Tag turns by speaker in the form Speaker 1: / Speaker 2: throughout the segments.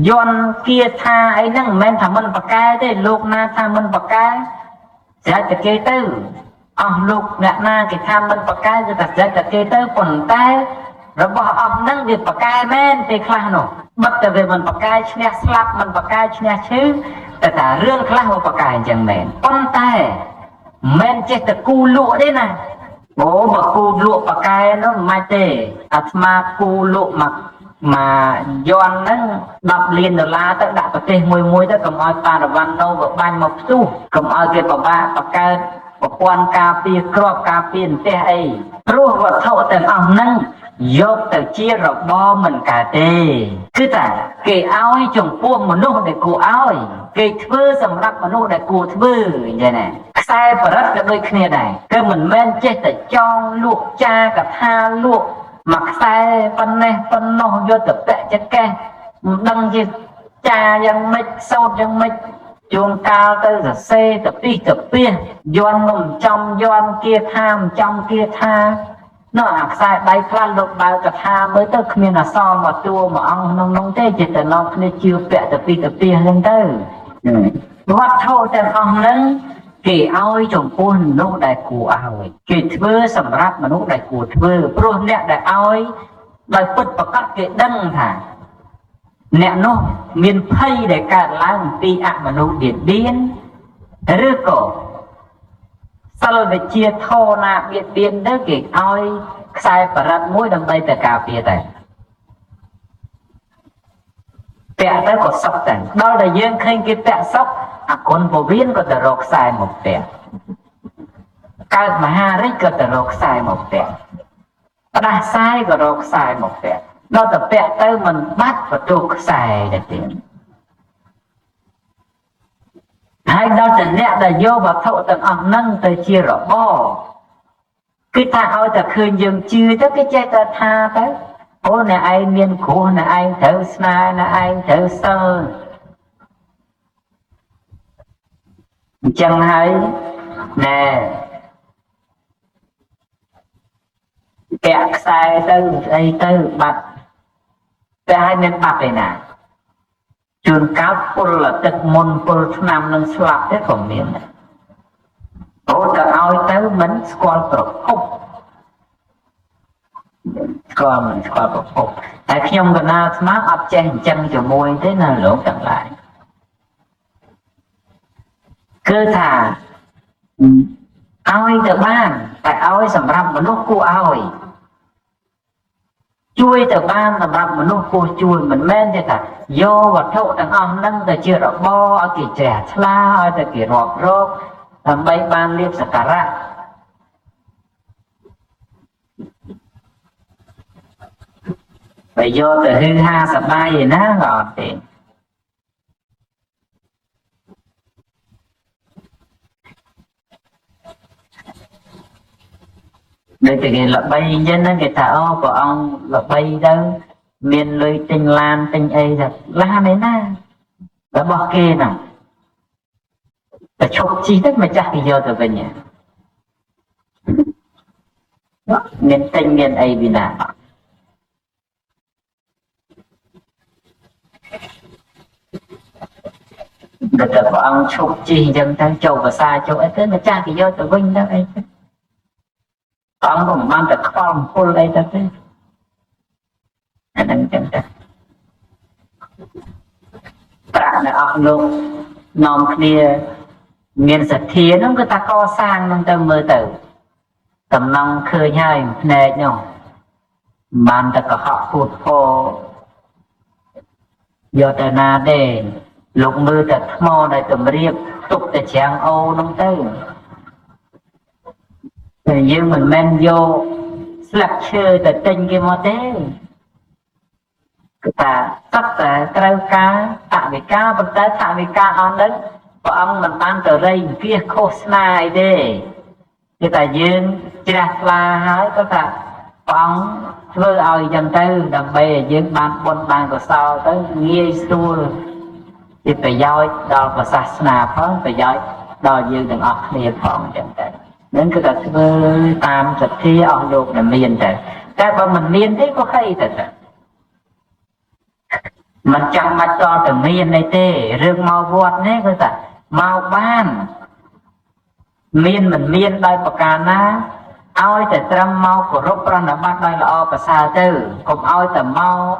Speaker 1: យន់គាថាអីហ្នឹងមិនមែនថាមិនប្រកែទេលោកណាថាមិនប្រកែស្រេចតែគេទៅអស់លោកអ្នកណាគេថាមិនប្រកែគឺតែស្រេចតែគេទៅប៉ុន្តែរបស់អស់ហ្នឹងវាប្រកែមែនពេលខ្លះនោះបិទតែវាមិនប្រកែឈ្នះស្លាប់មិនប្រកែឈ្នះឈឺតែថារឿងខ្លះវាប្រកែអញ្ចឹងមែនប៉ុន្តែមិនចេះតែគូលក់ទេណាអូបើគូលក់ប្រកែនោះមិនម៉េចទេអាត្មាគូលក់មកមកយន់ហ្នឹង10លានដុល្លារទៅដាក់ប្រទេសមួយមួយទៅកុំឲ្យប៉ារវ៉ាន់ណូវាបាញ់មកផ្ទុះកុំឲ្យគេពិបាកបង្កើតប្រព័ន្ធការពារក្របការពារអន្ទះអីព្រោះវត្ថុទាំងអស់ហ្នឹងយកទៅជារបរមិនកើតទេគឺតែគេឲ្យចំពោះមនុស្សដែលគួរឲ្យគេធ្វើសម្រាប់មនុស្សដែលគួរធ្វើអញ្ចឹងណាខ្សែបរិទ្ធក៏ដូចគ្នាដែរគឺមិនមែនចេះតែចងលក់ចាកថាលក់មួយខ្សែប៉ុណ្ណេះប៉ុណ្ណោះយកទៅពាក់ចកេះមិនដឹងជាចាយ៉ាងម៉េចសោតយ៉ាងម៉េចជួនកាលទៅសរសេរទៅពីទៅពីយន់មិនចំយន់គាថាមិនចំគាថានោះអាខ្សែដៃខ្លះលោកបើកថាមើលទៅគ្មានអសរមកតួមួយអង្គក្នុងនោះទេចេះតែនាំគ្នាជឿពាក់ទៅពីទៅពីហ្នឹងទៅវត្ថុទាំងអស់ហ្នឹងគេឲ្យចំពោះមនុស្សដែលគួរឲ្យគេធ្វើសម្រាប់មនុស្សដែលគួរធ្វើព្រោះអ្នកដែលឲ្យដោយពិតប្រកបគេដឹងថាអ្នកនោះមានភ័យដែលកើតឡើងពីអមនុស្សបៀតបៀនឬក៏សិលវិជាធរណាបៀតបៀនទៅគេឲ្យខ្សែបរិទ្ធមួយដើម្បីទៅការពារតែពាក់ទៅក៏សុខដែរដល់តែយើងឃើញគេពាក់សុខអាគុណពវៀនក៏ទៅរកខ្សែមកពាក់កើតមហារាជក៏ទៅរកខ្សែមកពាក់ផ្ដាសាយក៏រកខ្សែមកពាក់ដល់តែពាក់ទៅមិនបាត់បន្ទោសខ្សែទៅទៀតហើយដល់តែអ្នកដែលយកវត្ថុទាំងអស់ហ្នឹងទៅជារបរគឺថាឲ្យតែឃើញយើងជឿទៅគេចេះតែថាទៅអូអ្នកឯងមានគ្រោះអ្នកឯងត្រូវស្នេហ៍អ្នកឯងត្រូវសិលអញ្ចឹងហើយណែពាក់ខ្សែទៅស្អីទៅបាត់តែឲ្យមានបាត់ឯណាជួនកាលពុលទឹកមុនពុលឆ្នាំនឹងស្លាប់ទេក៏មានដែរអូតែឲ្យទៅមិនស្គាល់ប្រភពស្គាល់មិនស្គាល់ប្រភពតែខ្ញុំកណាស្មាអត់ចេះអញ្ចឹងជាមួយទេណាលោកទាំងឡាយគឺថាឲ្យទៅបានតែឲ្យសម្រាប់មនុស្សគួរឲ្យជួយទៅបានសម្រាប់មនុស្សគួរជួយមិនមែនទេថាយកវត្ថុទាំងអស់ហ្នឹងទៅជារបរឲ្យគេជ្រះថ្លាឲ្យតែគេរាប់រកដើម្បីបានលៀបសក្ការៈបើយកទៅហឺហាសបាយឯណាក៏អត់ទេដូចតែគេល្បីអញ្ចឹងហ្នឹងគេថាអូព្រះអង្គល្បីទៅមានលុយទិញឡានទិញអីទៅឡានឯណារបស់គេហ្នឹងតែឈប់ជីទៅម្ចាស់គេយកទៅវិញមានទិញមានអីពីណាដល់តែព្រះអង្គឈប់ជីអញ្ចឹងទៅចូលភាសាចូលអីទៅម្ចាស់គេយកទៅវិញទៅអីទៅព្រះអង្គក៏មិនបានតែខ្វល់អំពុលអីទៅទេអាហ្នឹងអញ្ចឹងទៅប្រាក់នៅអស់លោកនាំគ្នាមានសទ្ធាហ្នឹងគឺថាកសាងហ្នឹងទៅមើលទៅតំណងឃើញហើយភ្នែកនោះបានតែកុហកពូតពោយកទៅណាទេលោកមើលតែថ្មដែលតម្រៀបទុកតែច្រាំងអូហ្នឹងទៅតែយើងមិនមែនយកស្លឹកឈើទៅទិញគេមកទេគឺថាសត្វតែត្រូវការថវិកាប៉ុន្តែថវិកាអស់ហ្នឹងព្រះអង្គមិនបានទៅរៃអង្គាសឃោសនាអីទេគឺតែយើងជ្រះថ្លាហើយក៏ថាព្រះអង្គធ្វើឲ្យអញ្ចឹងទៅដើម្បីឲ្យយើងបានបុណ្យបានកុសលទៅងាយស្រួលជាប្រយោជន៍ដល់ព្រះសាសនាផងប្រយោជន៍ដល់យើងទាំងអស់គ្នាផងអញ្ចឹងទៅនឹងគឺថាធ្វើតាមសទ្ធាអស់លោកដែលមានទៅតែបើមិនមានទេក៏ហីទៅទៅ មិនចាំបាច់តតែមានអីទេរឿងមកវត្តនេះគឺថាមកបានមានមិនមានដោយប្រការណាឲ្យតែត្រឹមមកគោរពប្រណិប័តដោយល្អប្រសើរទៅកុំឲ្យតែមក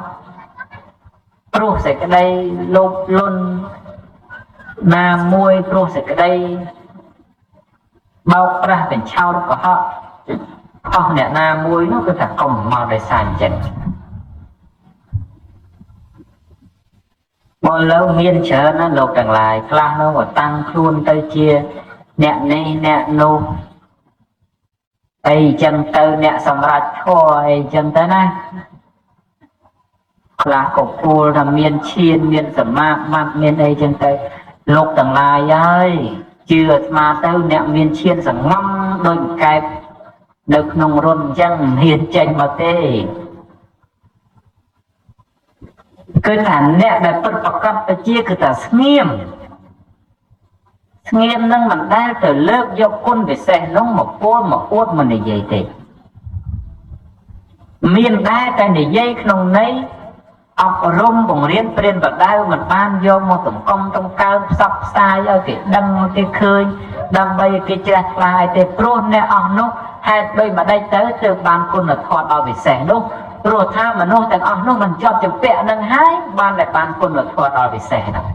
Speaker 1: ព្រោះសេចក្តីលោភលន់ណាមួយព្រោះសេចក្តីបោកប្រាស់បញ្ឆោតកុហកអស់អ្នកណាមួយនោះគឺថាកុំមកដោយសារអញ្ចឹងមកលើមានច្រើនណាស់លោកទាំងឡាយខ្លះនោះក៏តាំងខ្លួនទៅជាអ្នកនេះអ្នកនោះអីចឹងទៅអ្នកសម្រាប់ធម៌អីចឹងទៅណាខ្លះក៏គួលថាមានឈានមានសមាបត្តិមានអីចឹងទៅលោកទាំងឡាយហើយជឿអាត្មាទៅអ្នកមានឈានសងំដូចកែបនៅក្នុងរុនអញ្ចឹងមិនហ៊ានចេញមកទេគឺថាអ្នកដែលពិតប្រកបទៅជាគឺថាស្ងៀមស្ងៀមនឹងមិនដែលទៅលើកយកគុណពិសេសនោះមកពោលមកអួតមកនិយាយទេមានដែរតែនិយាយក្នុងន័យអប់រំបង្រៀនព្រានបដៅមិនបានយកមកតម្កុំតម្កើងផ្សព្វផ្សាយឲ្យគេដឹងឲ្យគេឃើញដើម្បីឲ្យគេជ្រះថ្លាឲ្យទេព្រោះអ្នកអស់នោះហេតុដូចម្ដេចទៅទើបបានគុណធម៌ដ៏ពិសេសនោះព្រោះថាមនុស្សទាំងអស់នោះមិនជាប់ជំពាក់នឹងហើយបានតែបានគុណធម៌ដ៏ពិសេសហ្នឹង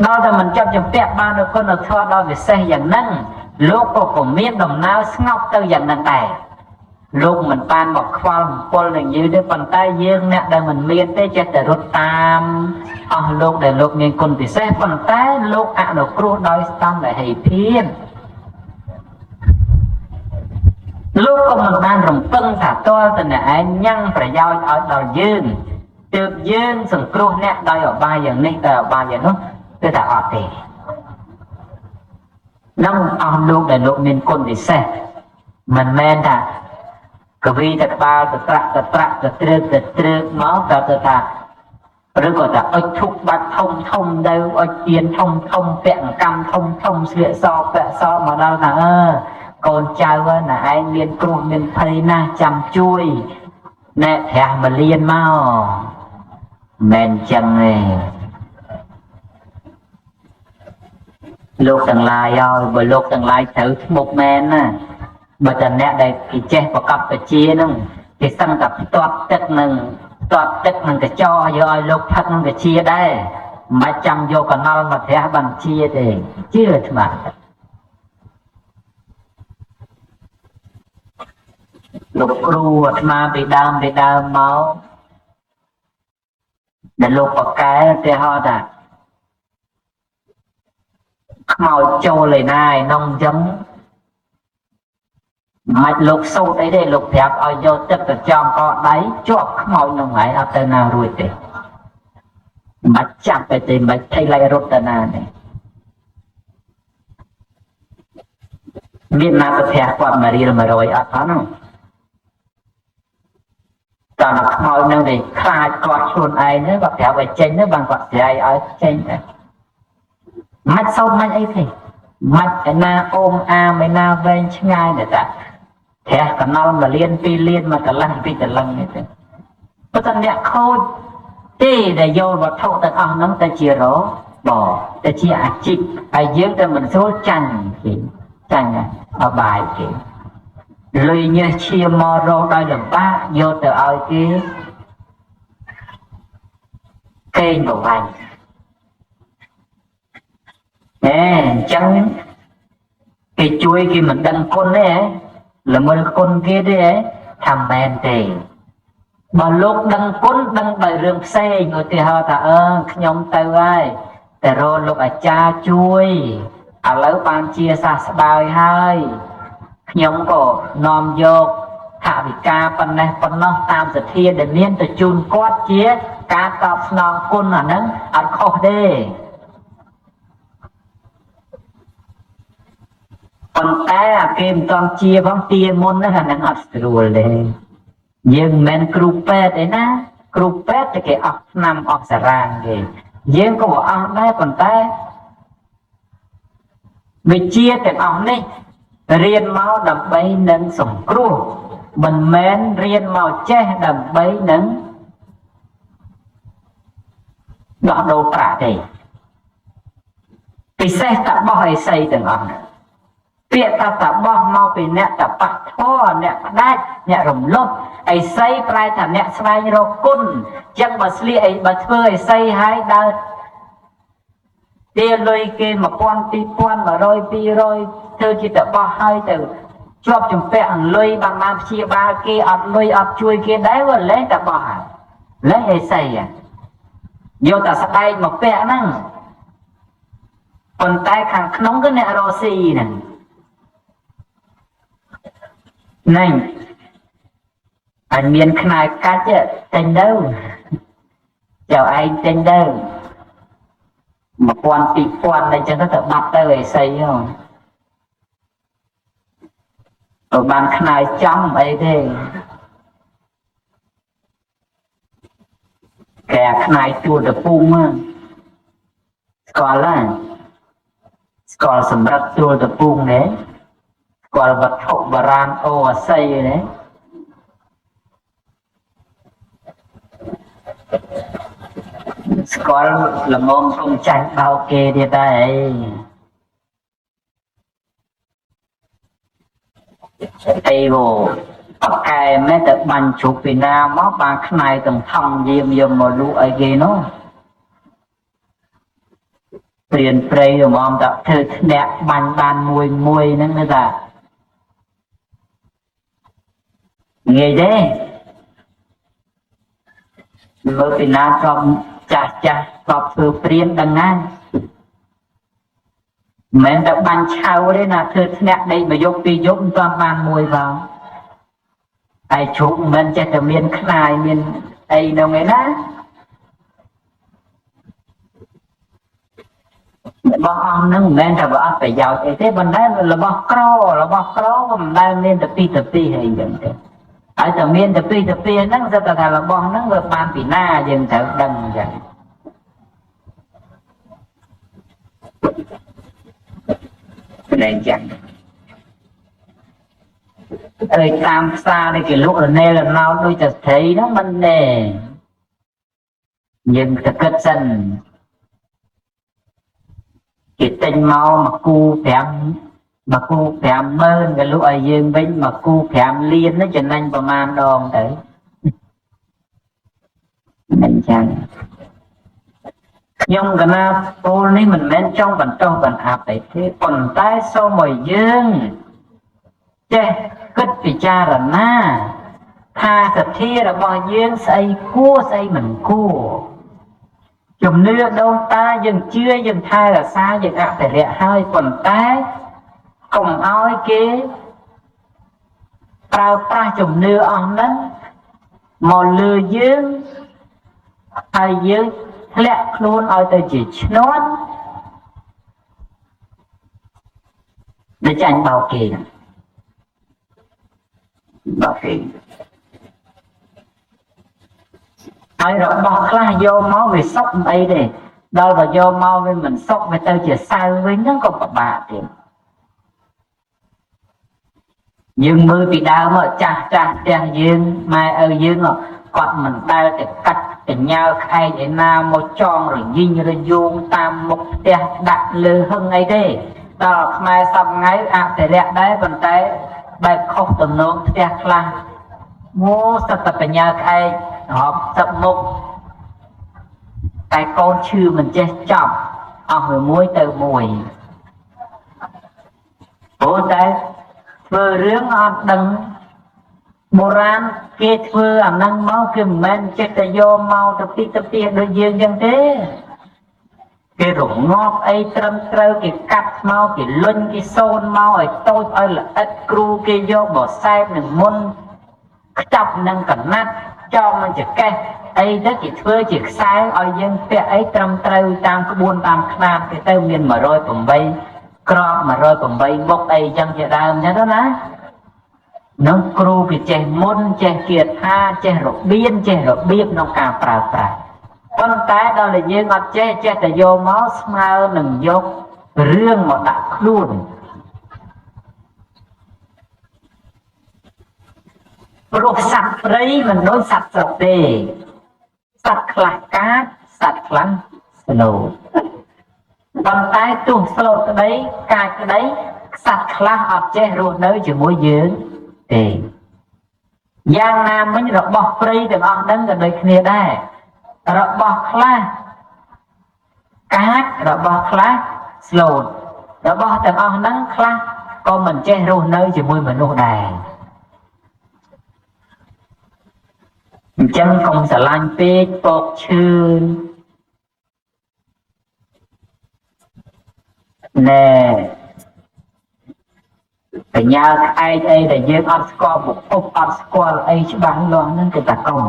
Speaker 1: ដល់តែមិនជាប់ជំពាក់បាននូវគុណធម៌ដ៏ពិសេសយ៉ាងហ្នឹងលោកក៏ពុំមានដំណើរស្ងប់ទៅយ៉ាងហ្នឹងដែរលោកមិនបានមកខ្វល់អំពលនឹងយើងទេប៉ុន្តែយើងអ្នកដែលមិនមានទេចេះតែរត់តាមអស់លោកដែលលោកមានគុណពិសេសប៉ុន្តែលោកអនុគ្រោះដោយស្តង់ដែលហេភាពលោកក៏មិនបានរំពឹងថាតលតអ្នកឯងញ៉ាំងប្រយោជន៍ឲ្យដល់យើងទើបយើងសង្គ្រោះអ្នកដោយអបាយយ៉ាងនេះដោយអបាយយ៉ាងនោះគឺថាអត់ទេនឹងអស់លោកដែលលោកមានគុណពិសេសមិនមែនថាកវីតែក្បាលទៅត្រាក់ទៅត្រាក់ទៅត្រើកទៅត្រើកមកតើទៅថាឬក៏ថាអុចធុកបាត់ធំធំទៅអុចទៀនធំធំពាក់អង្កម្មធំធំស្លៀកសពាក់សមកដល់ថាអើកូនចៅណាឯងមានគ្រោះមានភ័យណាស់ចាំជួយណែត្រាស់មកលៀនមកមិនចឹងទេលោកទាំងឡាយហើយបើលោកទាំងឡាយត្រូវធ្មប់មែនណាបើតែអ្នកដែលគេចេះប្រកបពជាហ្នឹងគេសឹងតែផ្ទាត់ទឹកនឹងផ្ទាត់ទឹកនឹងកញ្ចោយកឲ្យលោកផឹកនឹងកជាដែរមិនបាច់ចាំយកកណល់មកត្រាស់បានជាទេជឿអាត្មាលោកគ្រូអាត្មាពីដើមមកដែលលោកបកែឧទាហរណ៍ថាខ្មោចចូលឯណាឯនងអញ្ចឹងមិនលោកសូត្រអីទេលោកប្រាប់ឲ្យយកទឹកទៅចំកដៃជាប់ខ្មោចនោះហើយអត់ទៅណារួចទេមិនចាប់ទៅទេមិនថៃឡៃរត់ទៅណាទេមានណាទៅប្រាប់គាត់មួយរៀល100អត់ផងនោះតើខ្មោចនឹងទេខ្លាចគាត់ខ្លួនឯងហ្នឹងគាត់ប្រាប់ឲ្យចេញទៅបានគាត់ស្រែកឲ្យចេញទៅមិនសូត្រមិនអីទេមិនឯណាអូមអាមឯណាវែងឆ្ងាយទេតាត្រាស់កណល់1លាន2លានមកកន្លះពីកន្លឹងនេះទេប៉ុន្តែអ្នកខូចទេដែលយកវត្ថុទាំងអស់ហ្នឹងទៅជារបរទៅជាអាជីពហើយយើងទៅមិនស្រួលចាញ់គេចាញ់អបាយគេលុយញើសឈាមមករកដោយលំបាកយកទៅឲ្យគេកេងប្រវ័ញ្ចអេអញ្ចឹងគេជួយគេមិនដឹងគុណទេល្មើលគុណគេទេថាមែនទេបើលោកដឹងគុណដឹងដោយរឿងផ្សេងឧទាហរណ៍ថាអឺខ្ញុំទៅហើយតែរកលោកអាចារ្យជួយឥឡូវបានជាសះស្បើយហើយខ្ញុំក៏នាំយកថវិកាប៉ុណ្ណេះប៉ុណ្ណោះតាមសទ្ធាដែលមានទៅជូនគាត់ជាការតបស្នងគុណអាហ្នឹងអត់ខុសទេប៉ុន្តែអាគេមិនតន់ជាផងទាមុនហ្នឹងអាហ្នឹងអត់ស្រួលទេយើងមិនមែនគ្រូពេទ្យទេណាគ្រូពេទ្យតែគេអស់ឆ្នាំអស់សារ៉ាងគេយើងក៏អស់ដែរប៉ុន្តែវិជ្ជាទាំងអស់នេះរៀនមកដើម្បីនឹងសង្គ្រោះមិនមែនរៀនមកចេះដើម្បីនឹង ដោះដូរប្រាក់ទេពិសេសតបោះអេសីទាំងអស់ហ្នឹងពាក្យថាតបោះមកពីអ្នកតបះធរអ្នកផ្ដាច់អ្នករំលត់អេសីប្រែថាអ្នកស្វែងរកគុណចឹងបើស្លៀកអីបើធ្វើអេសីហើយដើរទាលុយគេ1000 2100 200ធ្វើជាតបោះហើយទៅជាប់ជំពាក់អលុយបានបានព្យាបាលគេអត់លុយអត់ជួយគេដែរវាលែងតបោះហើយលែងអេសីយកតែស្បែកមកពាក់ហ្នឹងប៉ុន្តែខាងក្នុងគឺអ្នករស់ស៊ីហ្នឹងហ្នឹងអញមានខ្នើយកាច់ទិញទៅចៅឯងទិញទៅ1000 2000អីចឹងទៅបាត់ទៅអីស្អីហ៎បើបានខ្នើយចំអីទេគេខ្នើយជួលតពុងស្គាល់ហើយស្គាល់សម្រាប់ជួលតពុងនេះស្គាល់វត្ថុបុរាណអូអាស័យនេះស្គាល់ល្មមគុំចាញ់បោកគេទៀតដែរអីអីវបកែមែនតែបាញ់ជ្រុកពីណាមកបានខ្នើយទាំងថងយាមយកមកលក់អីគេនោះព្រានព្រៃល្មមតែធ្វើធ្នាក់បាញ់បានមួយមួយហ្នឹងគឺថាងាយទេមើលពីណាធ្លាប់ចាស់ចាស់ធ្លាប់ធ្វើព្រានដឹងណាមិនមែនតែបាញ់ឆៅទេណាធ្វើធ្នាក់ដេកមួយយប់ពីរយប់មិនទាន់បានមួយផងតែជ្រុកមិនមែនចេះតែមានខ្នាយមានអីនោះឯណារបស់អស់ហ្នឹងមិនមែនថាវាអត់ប្រយោជន៍អីទេប៉ុន្តែរបស់ក្ររបស់ក្រក៏មិនដែលមានទៅពីទៅពីអីចឹងទេហើយតែមានទៅពីទៅពីហ្នឹងសិតតែថារបស់ហ្នឹងវាបានពីណាយើងត្រូវដឹងអញ្ចឹងតែអញ្ចឹងអើយតាមផ្សារនេះគេលក់រនេរណោដូចតែស្ត្រីហ្នឹងមិនទេយើងទៅគិតសិនគេទិញមកមួយគូ5មួយគូ50000គេលក់ឲ្យយើងវិញមួយគូ5លាននេះចំណេញប្រមាណដងទៅអញ្ចឹងខ្ញុំកណាពលនេះមិនមែនចង់បន្តបន្អាប់អីទេប៉ុន្តែសូមឲ្យយើងចេះគិតពិចារណាថាសទ្ធារបស់យើងស្អីគួរស្អីមិនគួរជំនឿដូនតាយើងជឿយើងថែរក្សាយើងអភិរក្សហើយប៉ុន្តែកុំឲ្យគេប្រើប្រាស់ជំនឿអស់ហ្នឹងមកលើយើងហើយយើងធ្លាក់ខ្លួនឲ្យទៅជាឈ្នន់ដែលចាញ់បោកគេបោកគេហើយរបស់ខ្លះយកមកវាសុកមិនអីទេដល់បើយកមកវាមិនសុកវាទៅជាសៅវិញហ្នឹងក៏ពិបាកទៀតយើងមើលពីដើមមកចាស់ចាស់ផ្ទះយើងម៉ែឪយើងគាត់មិនដែលទៅកាត់កញ្ញើក្អែកឯណាមកចងរញីងរយោងតាមមុខផ្ទះដាក់លើហឹងអីទេដល់ខ្មែរសពថ្ងៃអភិរក្សដែរប៉ុន្តែបែបខុសទំនងផ្ទះខ្លះមកសត្វតែកញ្ញើក្អែករាប់សឹកមុខតែកូនឈឺមិនចេះចប់អស់មួយទៅមួយព្រោះតែធ្វើរឿងអត់ដឹងបុរាណគេធ្វើអាហ្នឹងមកគេមិនមែនចេះតែយកមកទៅពីទៅពីដូចយើងចឹងទេគេរងាប់អីត្រឹមត្រូវគេកាត់មកគេលុញគេសូនមកឲ្យតូចឲ្យល្អិតគ្រូគេយកបសែបនឹងមុនខ្ចប់នឹងកណាត់ចងនឹងចកេះអីទៅគេធ្វើជាខ្សែឲ្យយើងពាក់អីត្រឹមត្រូវតាមក្បួនតាមខ្នាតគេទៅមាន108ក្រប108មុខអីចឹងជាដើមចឹងទៅណានឹងគ្រូគេចេះមុនចេះគាថាចេះរបៀនចេះរបៀបក្នុងការប្រើប្រាស់ប៉ុន្តែដល់តែយើងអត់ចេះចេះតែយកមកស្មើនឹងយករឿងមកដាក់ខ្លួនព្រោះសត្វព្រៃមិនដូចសត្វស្រុកទេសត្វខ្លះកាចសត្វខ្លះ ស្លូតប៉ុន្តែទោះស្លូតក្តីកាចក្តីសត្វខ្លះអត់ចេះរស់នៅជាមួយយើងទេយ៉ាងណាមិញរបស់ព្រៃទាំងអស់ហ្នឹងក៏ដូចគ្នាដែររបស់ខ្លះកាចរបស់ខ្លះស្លូតរបស់ទាំងអស់ហ្នឹងខ្លះក៏មិនចេះរស់នៅជាមួយមនុស្សដែរអញ្ចឹងកុំស្រឡាញ់ពេកពកឈឺណែបញ្ញាក្អែកអីដែលយើងអត់ស្គាល់ប្រភពអត់ស្គាល់អីច្បាស់លាស់ហ្នឹងគឺតែកុំ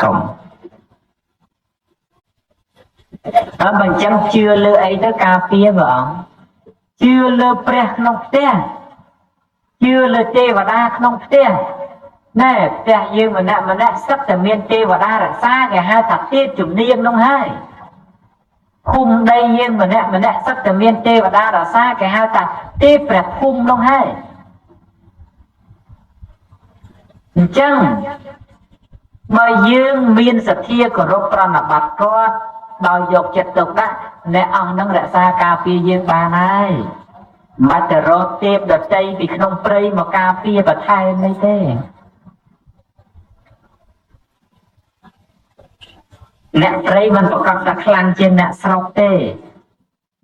Speaker 1: កុំអើបើអញ្ចឹងជឿលើអីទៅការពារព្រះអង្គជឿលើព្រះក្នុងផ្ទះជឿលើទេវតាក្នុងផ្ទះណែផ្ទះយើងម្នាក់ម្នាក់សឹកតែមានទេវតារក្សាគេហៅថាទេពជំនាញនោះហើយភូមិដីយើងម្នាក់ម្នាក់សឹកតែមានទេវតារក្សាគេហៅថាទេពព្រះភូមិនោះហើយអញ្ចឹងបើយើងមានសទ្ធាគោរពប្រណិប័តគាត់ដោយយកចិត្តទុកដាក់អ្នកអស់នឹងរក្សាការពារយើងបានហើយមិនបាច់ទៅរកទេពដតីពីក្នុងព្រៃមកការពារបន្ថែមនេះទេអ្នកព្រៃមិនប្រកាសថាខ្លាំងជាងអ្នកស្រុកទេ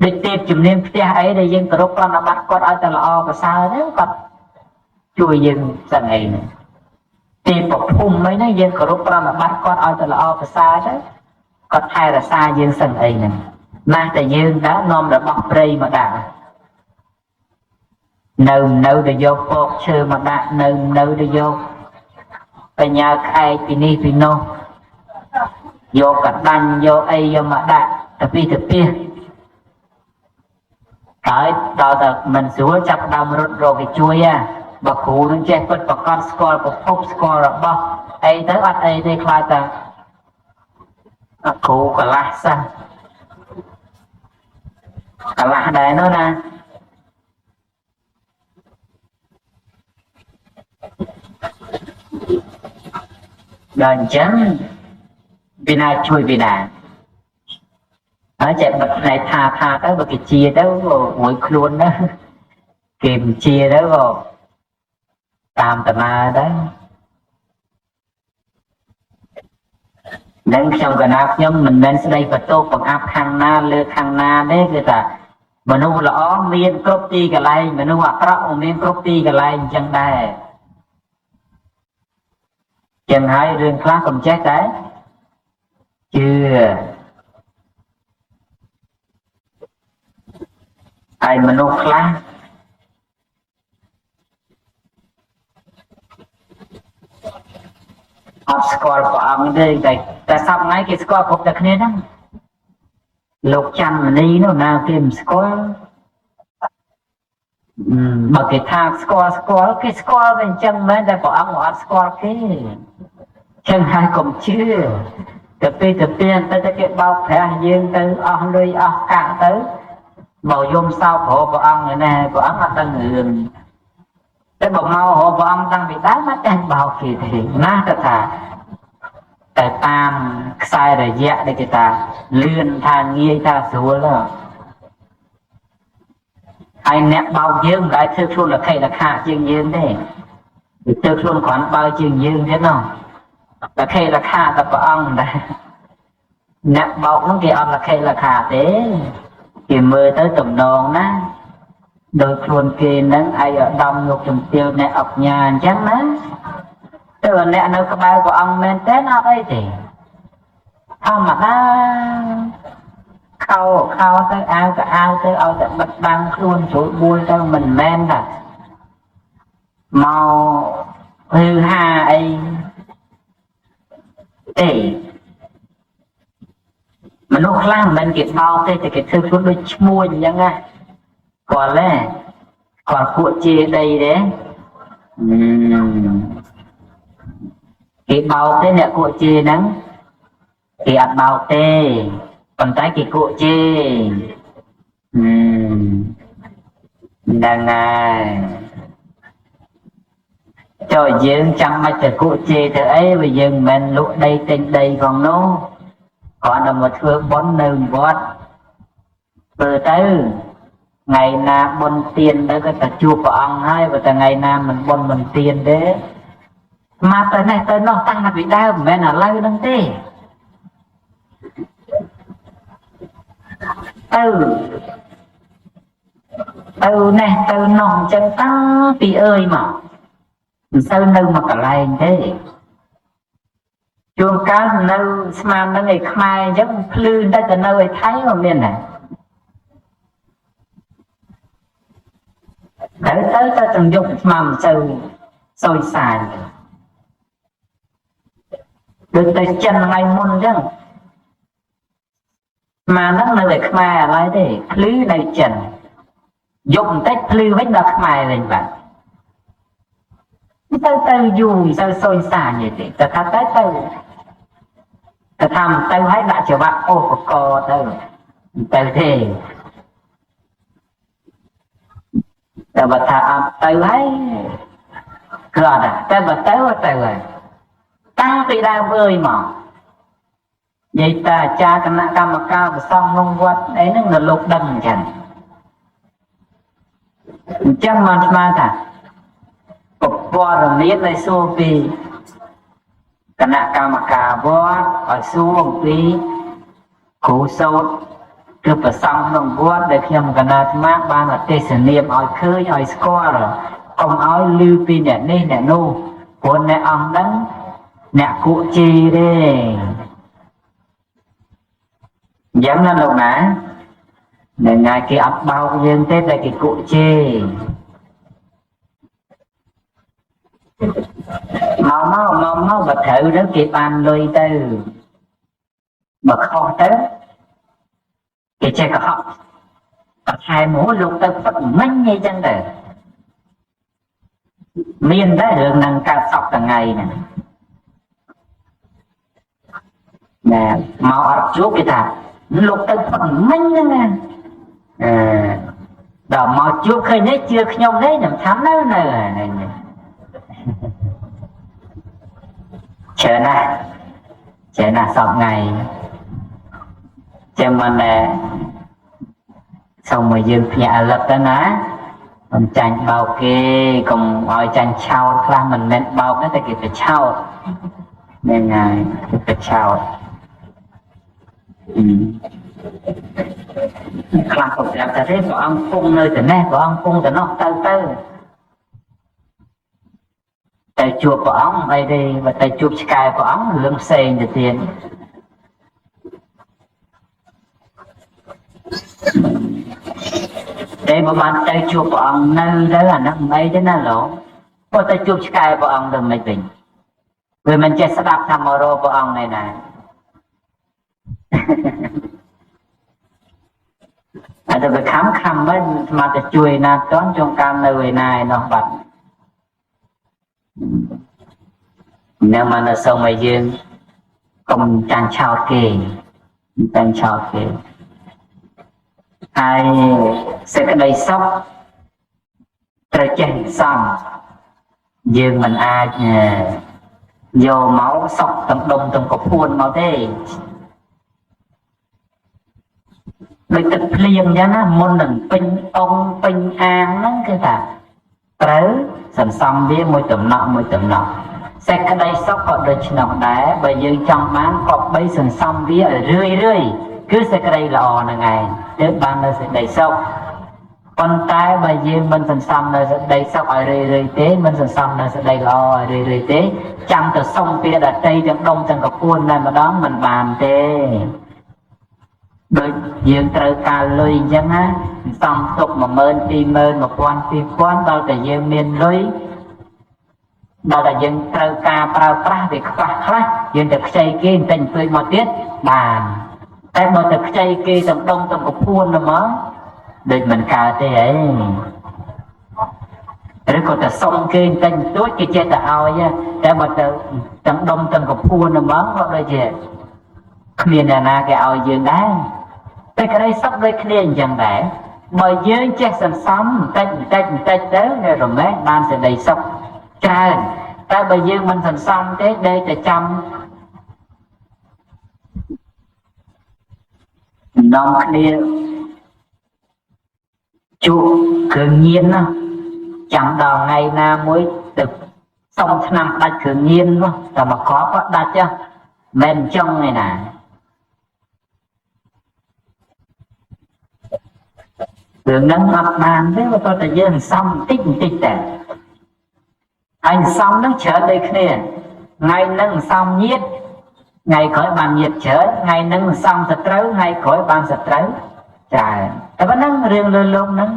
Speaker 1: ដូចទេពជំនាញផ្ទះអីដែលយើងគោរពប្រណិប័តគាត់ឲ្យតែល្អប្រសើរហ្នឹងគាត់ជួយយើងសឹងអីហ្នឹងទេពភូមិអីហ្នឹងយើងគោរពប្រណិប័តគាត់ឲ្យតែល្អប្រសើរទៅគាត់ថែរក្សាយើងសឹងអីហ្នឹងណាស់តែយើងដើរនាំរបស់ព្រៃមកដាក់នៅទៅយកពកឈើមកដាក់នៅទៅយកបញ្ញាក្អែកពីនេះពីនោះយកកដាញ់យកអីយកមកដាក់ទៅពីទៅពីហើយដល់តែមិនស្រួលចាប់ដើមរត់រកគេជួយហ่ะបើគ្រូនឹងចេះពិតប្រកបស្គាល់ប្រភពស្គាល់របស់អីទៅអត់អីទេខ្លាចតែគ្រូកន្លះសិនកន្លះដែរនោះណាដល់អញ្ចឹងពីណាជួយពីណាហើយចេះបិទផ្នែកថាទៅបើគេជាទៅរួយខ្លួនណាគេមិនជាទៅក៏តាមតាណាដែរនឹងខ្ញុំកណាខ្ញុំមិនមែនស្ដីបន្ទោបង្អាប់ខាងណាលើខាងណាទេគឺថាមនុស្សល្អមានគ្រប់ទីកន្លែងមនុស្សអាក្រក់មានគ្រប់ទីកន្លែងអញ្ចឹងដែរចឹងហើយរឿងខ្លះកុំចេះតែជឿហើយមនុស្សខ្លះអត់ស្គាល់ព្រះអង្គទេតែសប្តាហ៍ថ្ងៃគេស្គាល់គ្រប់តែគ្នាហ្នឹងលោកច័ន្ទមនីនោះណាគេមិនស្គាល់បើគេថាស្គាល់គេស្គាល់តែអញ្ចឹងមែនតែព្រះអង្គអត់ស្គាល់គេចឹងហើយកុំជឿទៅពេលទៅទៀនទៅគេបោកប្រាស់យើងទៅអស់លុយអស់កាក់ទៅមកយំសោករកព្រះអង្គឯណាព្រះអង្គអត់ដឹងរឿងតែបើមករកព្រះអង្គតាំងពីដើមអត់ដឹងបោកគេទេណាទៅថាតែតាមខ្សែរយៈដែលគេថាលឿនថាងាយថាស្រួលហើយអ្នកបោកយើងមិនដែលធ្វើខ្លួនលខិលខាជាងយើងទេវាធ្វើខ្លួនគ្រាន់បើជាងយើងទេណោះលខិលខាតែព្រះអង្គដែរអ្នកបោកនោះគេអត់លខិលខាទេគេមើលទៅតំណងណាដោយខ្លួនគេនឹងឯកឧត្តមលោកជំទាវអ្នកអញ្ញាអញ្ចឹងណាតែបើអ្នកនៅក្បែរព្រះអង្គមែនទេអត់អីទេធម្មតាខោខោទៅអាវក៏អាវទៅឲ្យតែបិទបាំងខ្លួនស្រួលបួលទៅមិនមែនថាមកហឺហាអីទេមនុស្សខ្លះមិនមែនគេបោកទេតែគេធ្វើខ្លួនដូចឈ្មួញអញ្ចឹងណាគាត់ទេគាត់ពួកជាដីទេគេបោកទេអ្នកគក់ជេហ្នឹងគេអត់បោកទេប៉ុន្តែគេគក់ជេហ្នឹងហើយចុះយើងចាំបាច់ទៅគក់ជេទៅអីបើយើងមិនមែនលក់ដីទិញដីផងនោះ គ្រាន់តែមកធ្វើបុណ្យនៅវត្តធ្វើទៅថ្ងៃណាបុណ្យទានទៅក៏ទៅជួបព្រះអង្គហើយបើតែថ្ងៃណាមិនបុណ្យមិនទានទេមកទៅនេះទៅនោះតាំងពីដើមមិនមែនឥឡូវហ្នឹងទេទៅទៅនេះទៅនោះអញ្ចឹងតាំងពីអើយមកមិនសូវនៅមកកន្លែងទេជួនកាលនៅស្មាននឹងឯខ្មែរអញ្ចឹងភ្លឺតែទៅនៅឯថៃក៏មានដែរទៅទៅទៅទាំងយប់ស្មានមិនសូវសោយសាយដូចទៅចិនថ្ងៃមុនអញ្ចឹងស្មាននឹងនៅឯខ្មែរឥឡូវទេភ្លឺនៅចិនយប់បន្តិចភ្លឺវិញដល់ខ្មែរវិញបាទទៅទៅយូរមិនសូវសោយសាយទេតែថាទៅទៅតែថាមិនទៅឲ្យដាក់ច្រវាក់អូបកទៅមិនទៅទេតែបើថាអត់ទៅហើយគឺអត់ដែរតែបើទៅទៅហើយតាំងពីដើមអើយមកនិយាយតាអាចារ្យគណៈកម្មការប្រសង់ក្នុងវត្តអីហ្នឹងនៅលោកដឹងអញ្ចឹងអញ្ចឹងមកស្មានថាពរមានឲ្យសួរពីគណៈកម្មការវត្តឲ្យសួរអំពីគ្រូសូត្រគឺប្រសង់ក្នុងវត្តដែលខ្ញុំកណាអាត្មាបានអទេសនាមឲ្យឃើញឲ្យស្គាល់កុំឲ្យឮពីអ្នកនេះអ្នកនោះព្រោះអ្នកអង្គហ្នឹងអ្នកគក់ជីទេអញ្ចឹងណាលោកណានៅថ្ងៃគេអត់បោកយើងទេតែគេគក់ជីមកមកមកមកបើត្រូវទៅគេបានលុយទៅបើខុសទៅគេចេះកុហកបន្ថែមមកលោកទៅផុតមិញអីចឹងទៅមានដែររឿងហ្នឹងកើតសពថ្ងៃហ្នឹងណែមកអត់ជួបគេថាលោកទៅផុតមិញហ្នឹងណាអឺដល់មកជួបឃើញនេះជឿខ្ញុំទេខ្ញុំថានៅនៅហ្នឹងច្រើនណាស់ច្រើនណាស់សពថ្ងៃចាំមិនដែរសូមឲ្យយើងភ្ញាក់រលឹកទៅណាកុំចាញ់បោកគេកុំឲ្យចាញ់ឆោតខ្លះមិនមែនបោកទេតែគេទៅឆោតហ្នឹងហើយគេទៅឆោតខ្លះក៏ប្រាប់ថាទេព្រះអង្គគង់នៅតែនេះព្រះអង្គគង់តែនោះទៅទៅតែជួបព្រះអង្គអីទេបើតែជួបឆ្កែព្រះអង្គរឿងផ្សេងទៅទៀតតែបើបានទៅជួបព្រះអង្គនៅទៅអាហ្នឹងមិនអីទេណាលោកបើទៅជួបឆ្កែព្រះអង្គទៅមិនវិញវាមិនចេះស្ដាប់ថាមករកព្រះអង្គឯណាអត់ទៅខំខំមិនស្មាតទៅជួយណាតន់ចុងកាលនៅឯណាឯនោះបាត់នៅមកនៅសូមឲ្យយើងកុំចាញ់ឆោតគេចាញ់ឆោតគេហើយសេចក្តីសុខត្រូវចេះសំយើងមិនអាចយកមកសុខទាំងដុំទាំងកពួនមកទេដូចទឹកភ្លៀងអញ្ចឹងណាមុននឹងពេញអង្គពេញអាងហ្នឹងគឺថាត្រូវសន្សំវាមួយតំណក់មួយតំណក់សេចក្តីសុខក៏ដូច្នោះដែរបើយើងចង់បានក៏បីសន្សំវាឲ្យរឿយរឿយគឺសេចក្តីល្អហ្នឹងឯងទើបបាននៅសេចក្តីសុខប៉ុន្តែបើយើងមិនសន្សំនៅសេចក្តីសុខឲ្យរឿយរឿយទេមិនសន្សំនៅសេចក្តីល្អឲ្យរឿយរឿយទេចាំទៅសុំពីដតីទាំងដុំទាំងកពួនតែម្ដងមិនបានទេដូចយើងត្រូវការលុយអញ្ចឹងណាសំទុក10000 20000 1000 2000ដល់តែយើងមានលុយដល់តែយើងត្រូវការប្រើប្រាស់វាខ្វះខ្លះយើងទៅខ្ចីគេបន្តិចបន្តួចមកទៀតបានតែបើទៅខ្ចីគេទាំងដុំទាំងកពួនហ្មងដូចមិនកើតទេអីឬក៏ទៅសុំគេបន្តិចបន្តួចគេចេះតែឲ្យតែបើទៅទាំងដុំទាំងកពួនហ្មងក៏ដូចជាគ្មានអ្នកណាគេឲ្យយើងដែរតែក្តីសុខដូចគ្នាអញ្ចឹងដែរបើយើងចេះសន្សំបន្តិចបន្តិចបន្តិចទៅនៅរមែងបានសេចក្តីសុខច្រើនតែបើយើងមិនសន្សំទេដេកតែចាំ នាំគ្នាជក់គ្រឿងញៀនណាចាំដល់ថ្ងៃណាមួយទៅសុំឆ្នាំដាច់គ្រឿងញៀននោះតែមកកបដាច់ចុះមិនអញ្ចឹងឯណារឿងហ្នឹងអត់បានទេបើតែយើងសំបន្តិចបន្តិចតែហើយសំហ្នឹងច្រើនដូចគ្នាថ្ងៃហ្នឹងសំញាតថ្ងៃក្រោយបានញាតច្រើនថ្ងៃហ្នឹងសំសត្រូវថ្ងៃក្រោយបានសត្រូវច្រើនតែប៉ុណ្ណឹងរឿងលើលោកហ្នឹង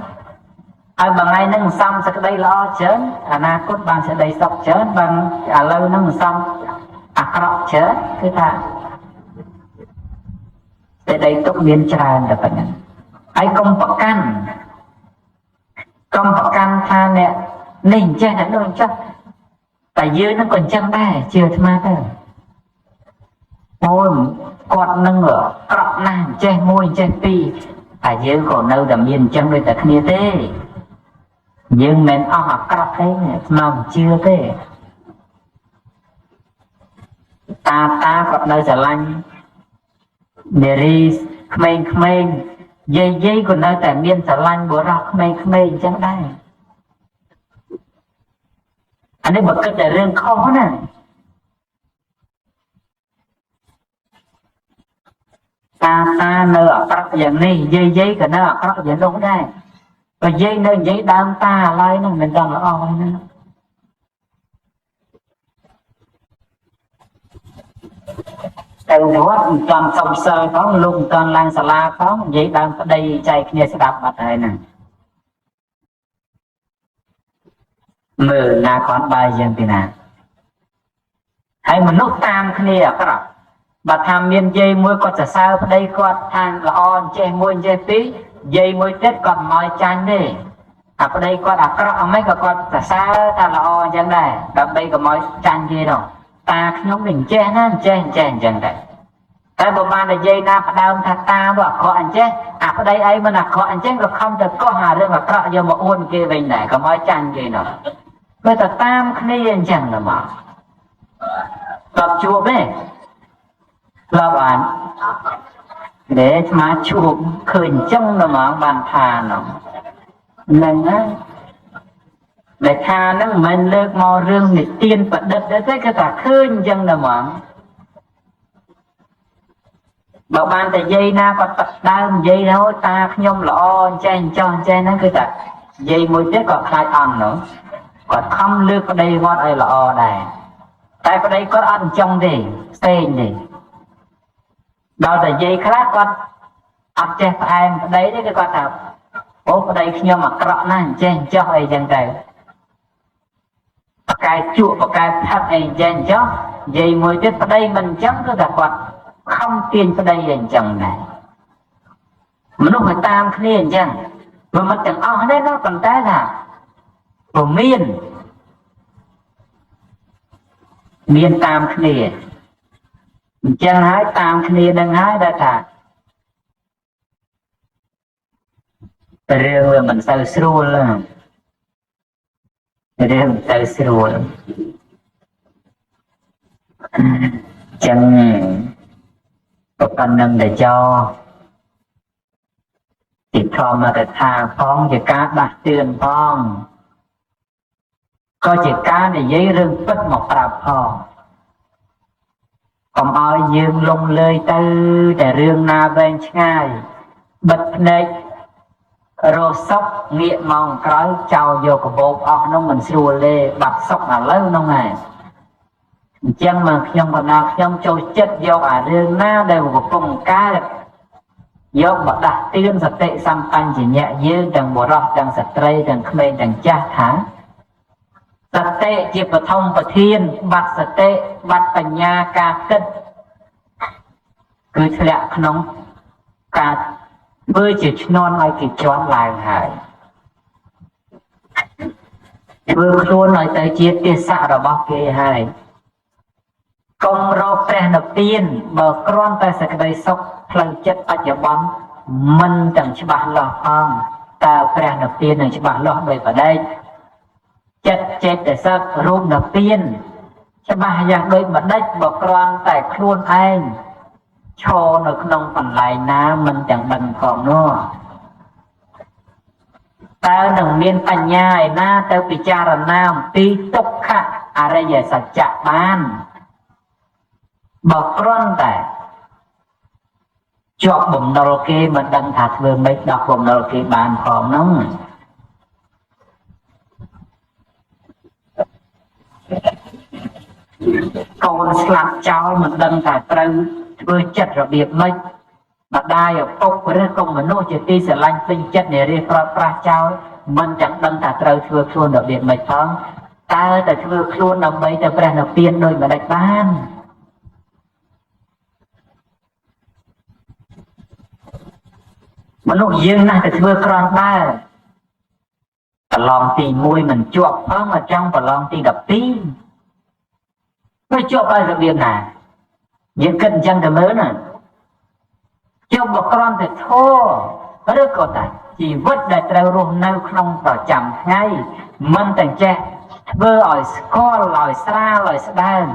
Speaker 1: ហើយបើថ្ងៃហ្នឹងសំសក្តីល្អច្រើនអនាគតបានសេចក្តីសុខច្រើនបើឥឡូវហ្នឹងសំអាក្រក់ច្រើនគឺថាសេចក្តីទុកមានច្រើនតែប៉ុណ្ណឹងហើយកុំប្រកាន់កុំប្រកាន់ថាអ្នកនេះអញ្ចេះអ្នកនោះអញ្ចឹងតែយើងនឹងក៏អញ្ចឹងដែរជឿអាត្មាទៅអូនគាត់នឹងក្រក់ណាស់អញ្ចេះមួយអញ្ចេះពីរតែយើងក៏នៅតែមានអញ្ចឹងដូចតែគ្នាទេយើងមិនអស់អាក្រក់ទេអាត្មាមិនជឿទេតាតាគាត់នៅស្រឡាញ់នារីក្មេងៗយាយយាយក៏នៅតែមានស្រឡាញ់បុរសក្មេងៗអញ្ចឹងដែរអានេះបើគិតតែរឿងខុសណាតាតានៅអាក្រក់យ៉ាងនេះយាយយាយក៏នៅអាក្រក់យ៉ាងនោះដែរបើយាយនៅនិយាយដើមតាឡើយហ្នឹងមិនដល់ល្អហ្នឹងទៅវត្តមិនទាន់សុំសិលផងលោកមិនទាន់ឡើងសាលាផងនិយាយដើមប្តីចែកគ្នាស្ដាប់បាត់ហើយហ្នឹងមើលណាគាត់បាយយ៉ាងពីណាហើយមនុស្សតាមគ្នាអាក្រក់បើថាមានយាយមួយគាត់សរសើរប្តីគាត់ថាល្អអញ្ចេះមួយអញ្ចេះពីរយាយមួយទៀតគាត់មិនឲ្យចាញ់ទេអាប្តីគាត់អាក្រក់អីមិនក៏គាត់សរសើរថាល្អអញ្ចឹងដែរដើម្បីកុំឲ្យចាញ់គេនោះតាខ្ញុំនេះអញ្ចេះណាអញ្ចេះអញ្ចេះអញ្ចឹងដែរតែបើបាននិយាយណាផ្ដើមថាតាមកអាក្រក់អញ្ចេះអាប្តីឯងមិនអាក្រក់អញ្ចឹងក៏ខំទៅកោះអារឿងអាក្រក់យកមកអួនគេវិញដែរកុំឲ្យចាញ់គេនោះគឺតែតាមគ្នាអញ្ចឹងទៅមកតបជួបទេធ្លាប់បានដែលស្មាជួបឃើញអញ្ចឹងទៅហ្មងបានថានោះហ្នឹងណាដែលថាហ្នឹងមិនមែនលើកមករឿងនិទានប្រឌិតទេគឺថាឃើញអញ្ចឹងទៅហ្មងបើបានតែយាយណាគាត់ផ្ដើមនិយាយទៅតាខ្ញុំល្អអញ្ចេះអញ្ចោះអញ្ចេះហ្នឹងគឺថាយាយមួយទៀតក៏ខ្លាចអន់នោះគាត់ខំលើកប្តីគាត់ឲ្យល្អដែរតែប្តីគាត់អត់អញ្ចឹងទេផ្សេងទេដល់តែយាយខ្លះគាត់អត់ចេះផ្អែមប្តីទេគឺគាត់ថាអូប្តីខ្ញុំអាក្រក់ណាស់អញ្ចេះអញ្ចោះអីចឹងទៅបកែជក់បកែផឹកអីអញ្ចេះអញ្ចោះយាយមួយទៀតប្តីមិនអញ្ចឹងគឺថាគាត់ខំទាញប្តីអញ្ចឹងដែរមនុស្សឲ្យតាមគ្នាអញ្ចឹងវាមិនទាំងអស់ទេណាប៉ុន្តែថាព្រមានមានតាមគ្នាអញ្ចឹងហើយតាមគ្នានឹងហើយដែលថារឿងវាមិនសូវស្រួលរឿងមិនសូវស្រួលអញ្ចឹងប៉ុណ្ណឹងដែលចោទីធម្មកថាផងជាការដាស់តឿនផងក៏ជាការនិយាយរឿងពិតមកប្រាប់ផងកុំឲ្យយើងលងលើយទៅតែរឿងណាវែងឆ្ងាយបិទភ្នែករកសុកងាកមកក្រោយចោលយកកាបូបអស់នោះមិនស្រួលទេបាត់សុកឥឡូវនោះហើយអញ្ចឹងមកខ្ញុំបណ្ដាខ្ញុំចូលចិត្តយកអារឿងណាដែលកំពុងកើតយកមកដាស់តឿនសតិសម្បញ្ញៈយើងទាំងបុរសទាំងស្ត្រីទាំងក្មេងទាំងចាស់ថាសតិជាបឋមប្រធានបាត់សតិបាត់បញ្ញាការគិតគឺធ្លាក់ក្នុងការធ្វើជាឈ្នន់ឲ្យគេជន់ឡើងហើយធ្វើខ្លួនឲ្យទៅជាទេសៈរបស់គេហើយកុំរកព្រះនិព្វានបើគ្រាន់តែសេចក្តីសុខផ្លូវចិត្តបច្ចុប្បន្នមិនទាំងច្បាស់លាស់ផងតើព្រះនិព្វាននឹងច្បាស់លាស់ដោយបដិចិត្តចេតសិករូបនិព្វានច្បាស់យ៉ាងដូចម្ដេចបើគ្រាន់តែខ្លួនឯង ឈរនៅក្នុងកន្លែងណាមិនទាំងដឹងផងនោះតើនឹងមានបញ្ញាឯណាទៅពិចារណាអំពីទុក្ខអរិយសច្ចៈបានបើគ្រាន់តែជាប់បំណុលគេមិនដឹងថាធ្វើម៉េចដោះបំណុលគេបានផងនោះកូនស្លាប់ចោលមិនដឹងថាត្រូវធ្វើចិត្តរបៀបម៉េចម្ដាយឪពុកឬក៏មនុស្សជាទីស្រឡាញ់ពេញចិត្តនារីប្រត់ប្រាស់ចោលមិនចាំដឹងថាត្រូវធ្វើខ្លួនរបៀបម៉េចផងតើតែធ្វើខ្លួនដើម្បីទៅព្រះនិព្វានដូចម្ដេចបានមនុស្សយើងណាស់តែធ្វើក្រំបើប្រឡងទី1មិនជាប់ផងមកចង់ប្រឡងទី12វាជាប់ឲ្យរបៀបណាយើងគិតអញ្ចឹងទៅមើលណាជាប់បក្រំតែធោឬក៏តែជីវិតដែលត្រូវរស់នៅក្នុងប្រចាំថ្ងៃមិនទាំងចេះធ្វើឲ្យស្គាល់ឲ្យស្រាលឲ្យស្ដើង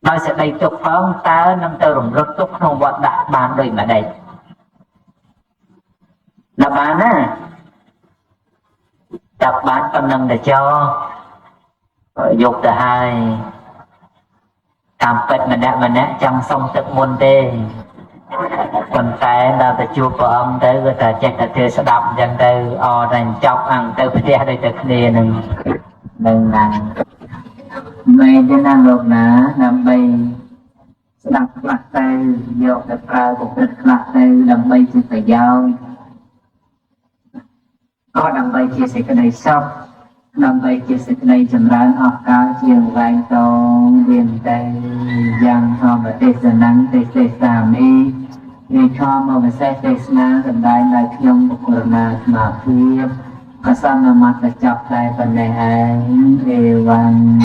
Speaker 1: ដោយសេចក្តីទុកផងតើនឹងទៅរំលឹកទុកក្នុងវត្តដាក់បានដូចម្ដេចដល់បានណាចាប់បានប៉ុណ្ណឹងទៅចោយកទៅហើយតាមពិតម្នាក់ម្នាក់ចង់សុំទឹកមុនទេប៉ុន្តែដល់ទៅជួបព្រះអង្គទៅក៏តែចេះតែធ្វើស្ដាប់អញ្ចឹងទៅអតែចប់អង្គទៅផ្ទះដូចតែគ្នានឹងនឹងណាមែនទេណាលោកណាដើម្បីស្ដាប់ខ្លះទៅយកទៅប្រើប្រព្រឹត្តខ្លះទៅដើម្បីជាប្រយោជន៍ក៏ដើម្បីជាសេចក្តីសុខដើម្បីជាសេចក្តីចម្រើនអស់កាលជាងវែងតងរៀនទៅយ៉ាងធម្មទេសនំទេសេសាមិនេះធម្មវិសេសទេសនាសម្ដែងដោយខ្ញុំបុគ្គលណាស្មារភាពកសន្មតចាប់តែប៉ុណ្ណេះឯងអេវ៉ាន់។